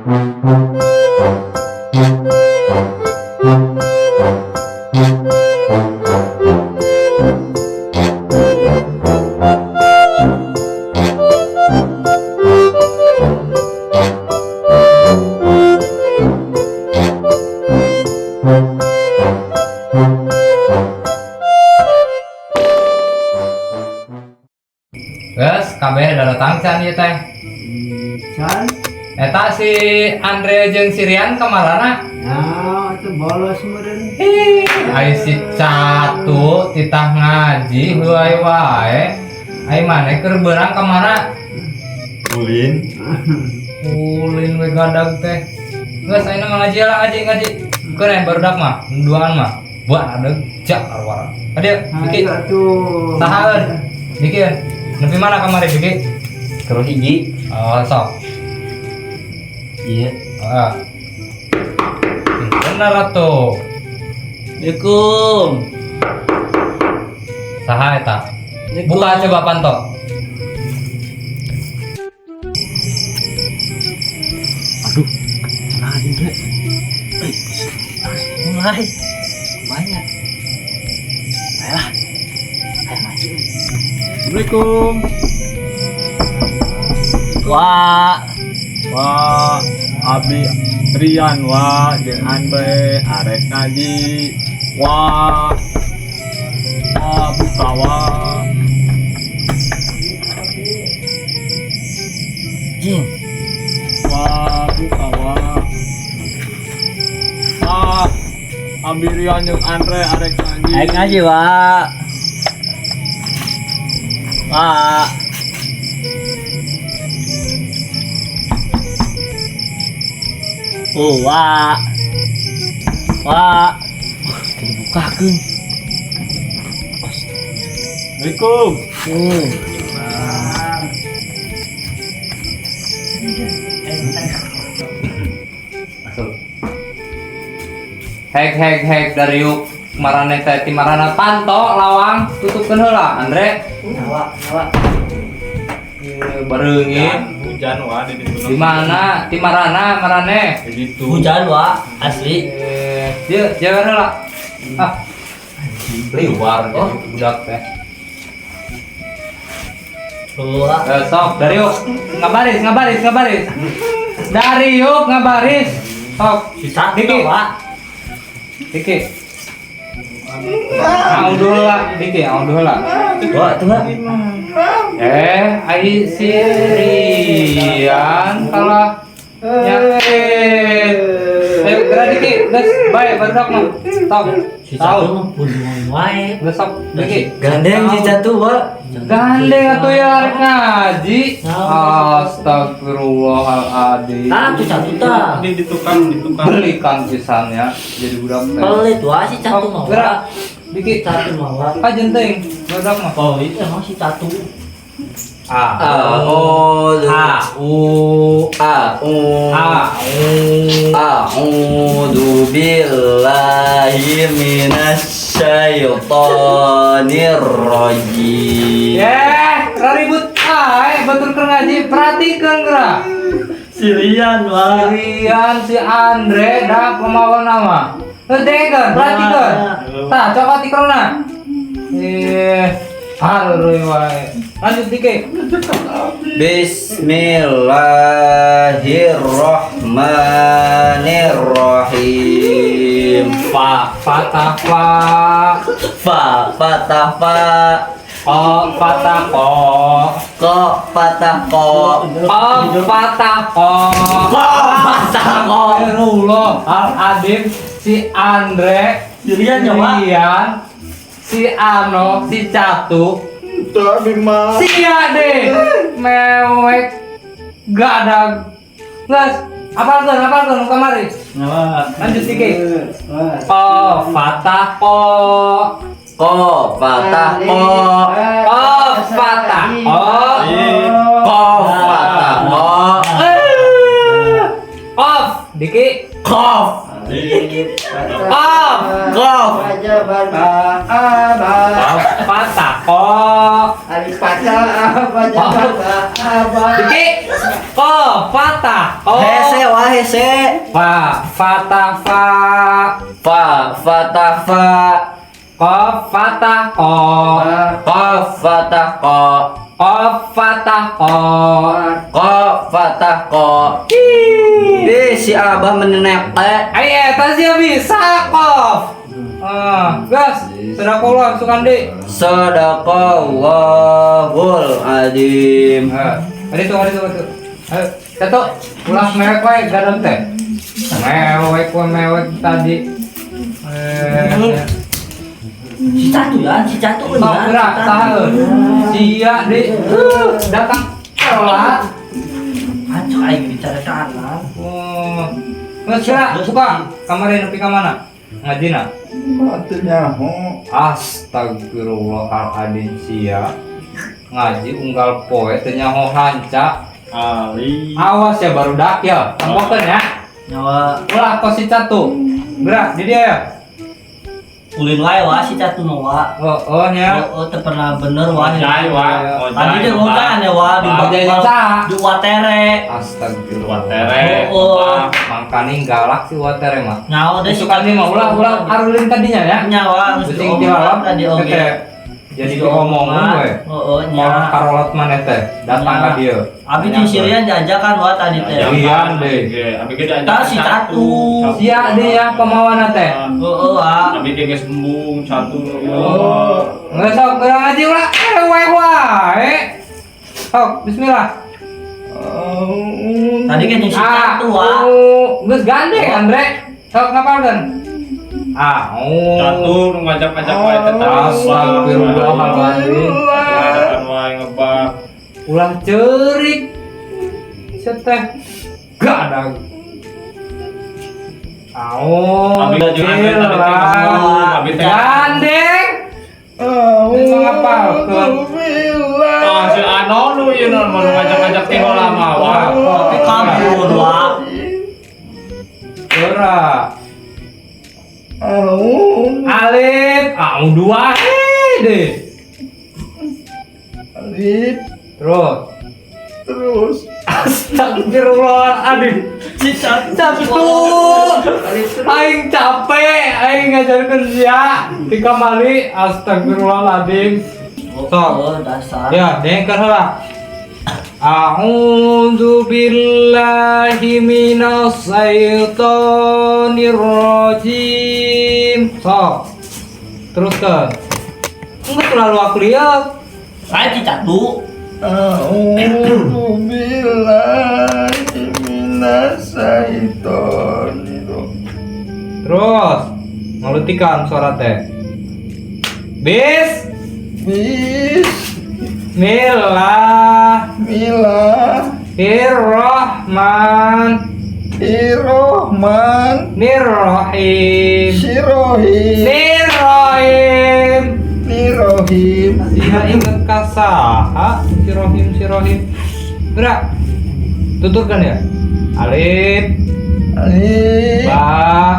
Geus, kabeh datang can ieu teh? Can. Eta si Andre jeung si Rian kamarana? Nah, itu bolos meureun. Ih, ai si Catu titah ngaji heuay wae. Ai maneh keur beurang ka mana? Ulin. Ulin we gadag teh. Geus, ayeuna mah ngaji lah, ngaji ngaji. Keur barudak mah, duaan mah. Buat adeg jak arwara. Kadieu, Diki. Ayo atuh. Sahaeun? Diki. Nepi mana kamari, Diki? Terus hiji. Oh, sok. Iya. Heeh. Bener atuh. Assalamualaikum. Saha eta? Buka coba panto. Aduh, nah Indra. Eh, mulai. Banyak. Ayolah. Ayo ngaji. Assalamualaikum. Wah, Wah, Abi Rian wah jeung Andre arek ngaji. Wah. Wah, buka wah. Jing. Wah, buka wah. Wah, Abi Rian jeung Andre arek ngaji. Ayo ngaji, Wak. Wak. Oh, Wak. Wak. Wah, teu dibukakeun. Assalamualaikum. Oh. Masuk. Hek hek hek dari yuk marane teh ti marana panto lawang tutupkeun heula, Andre. Nawa, nawa. Ieu bareungit. Hujan wah di ditu. Di mana? Ti marana marane? Di ditu. Hujan, Wak. Asli. Eh, ieu jaga heula. Ah. Liwar jadi budak teh. Wak. Eh, sok dari yuk ngabaris ngabaris ngabaris. Dari yuk ngabaris. Sok. Si Catu, Diki. Wak. Diki. Auduh heula, Diki, auduh heula. Wak, tuh, Wak. Eh, ai si Rian kalah nyakit. Ayo geura Diki, geus bae barudak mah. Tok. Si Tahu. Catu mah pulungan wae. Geus sok Diki. Gandeng si Catu, Pak. Gandeng atuh ya arek ngaji. Astagfirullahaladzim. Tah, tuh Catu tah. Di di tukang, di tukang. Belikan pisannya jadi budak teh. Pelit wah si Catu Sok, mah. gerak. Wak. Diki, Catu mah, Wak. kajen teuing barudak mah. Oh, itu emang si Catu. A A O A U A U A U. A'udzu billahi minasyaitonir rajim. Eh, raribut ae batur keur ngaji, perhatikeun geura. Si Rian, Wak. Si Rian, si Andre dah pemawa nama. Dengekeun, perhatikeun. Tah, cokot ikrona. Eh, haruy wae. Lanjut dikit. Bismillahirrahmanirrahim. Fa fatah fa. Fa fatah fa. Ko fatah ko. Ko fatah ko. Ko fatah ko. Ko fatah ko. Astagfirullah al adim si Andre, Si Rian ya, Wak. Rian, si Ano, si Catu, Tapi mah. si Ade, mewek, gadag, nges, apalkeun, apalkeun nu kamari. Wak. Lanjut dikit. Ko fatah ko. Ko fatah ko. Ko fatah ko. Ko fatah ko. Off, Diki. Kof. Off. Kof. Fatah ko. Alif patah, apa patah, apa. Diki. Ko patah ko. Hese wa hese. Fa fatah fa. Fa fatah fa. Qaf fatah ko. Qaf fatah qa. Qaf fatah ko. Qaf fatah qa. Ih, si Abah menenek. Ayo, eta sih bisa qaf. Ah, gas, sadaqallah Sukandi. Sadaqallahul azim. Eh, tadi tuh, tadi tuh, tadi tuh. Ayo, satu, ulah mewek wae garam teh. Mewek wae mewek tadi. Eh, Si Catu ya, si Catu sok ya. gerak saha Sia di datang telat. Hancur aing bicara sana. Oh. Geus gerak, buka. Kamari nepi ka mana? Ngajina. Atuh nyaho. Astagfirullahaladzim sia. Ngaji unggal poe teu nyaho hanca. Ali. Awas ya barudak ya. Tempokeun ya. Nyawa Ulah kos si Catu. Gerak di dia ya. Ulin wae wa si Catu mah wa. Oh, oh nya. Oh, oh teu pernah bener wa. Ngojay wa. Tadi dia ngomong ya wa di Ngojay saha? di watere. Astagfirullah. Watere. Oh, oh. Mangkaning galak si watere mah. Nyawa deh si Sukandi mah ulah ulah arulin tadinya ya. Nyawa geus Kucing tilalap tadi oge. teh. Jadi diomongin we. Oh, oh Orang nya. karolot maneh teh datang ka dieu. Abi jeung si Rian diajakan wa tadi teh. Rian deh. Abi ge diajak. Tah, si Catu. Sia deh ya pemawana teh. Heeh wa. Abi ge geus embung Catu. Oh. Nggak sok geura ngaji ulah wae wae. Sok bismillah. Tadi kan jeung si Catu wa. Oh, geus gandeng Andre. Sok ngapalkeun. Ah, oh. Catu nu ngajak-ngajak wae teh. Astagfirullahaladzim. Ngajakan wae ngebak. Ulah ceurik. Seteh gadag. Au, Abi jeung Andre tadi teh ngomong, abi teh. Gandeng. Ini ngapalkeun. Ah, si Ano nu ieu nu mau ngajak-ngajak ti heula mah wa. Tapi kabur wa. Gerak. Alif, au dua deh. Alif Terus. terus. Astagfirullahaladzim. Si Catu. Catu. Aing capek, aing ngajarkeun sia di kamari. Astagfirullahaladzim. Sok. Oh, dasar. Ya, dengkeun heula. A'udzu billahi minasy syaithanir rajim. Sok. Teruskan. Enggak terlalu aku lihat. Saya si Catu. A'udzu billahi minasyaitonir rajim. Terus ngelutikan suara teh. Bis Bismillah Bismillah Irrahman Irrohman Nirrohim Sirohim Nirrohim. Nirohim. Sia inget kasaha Sirohim sirohim. Gerak. Tuturkan ya. Alif Alif Ba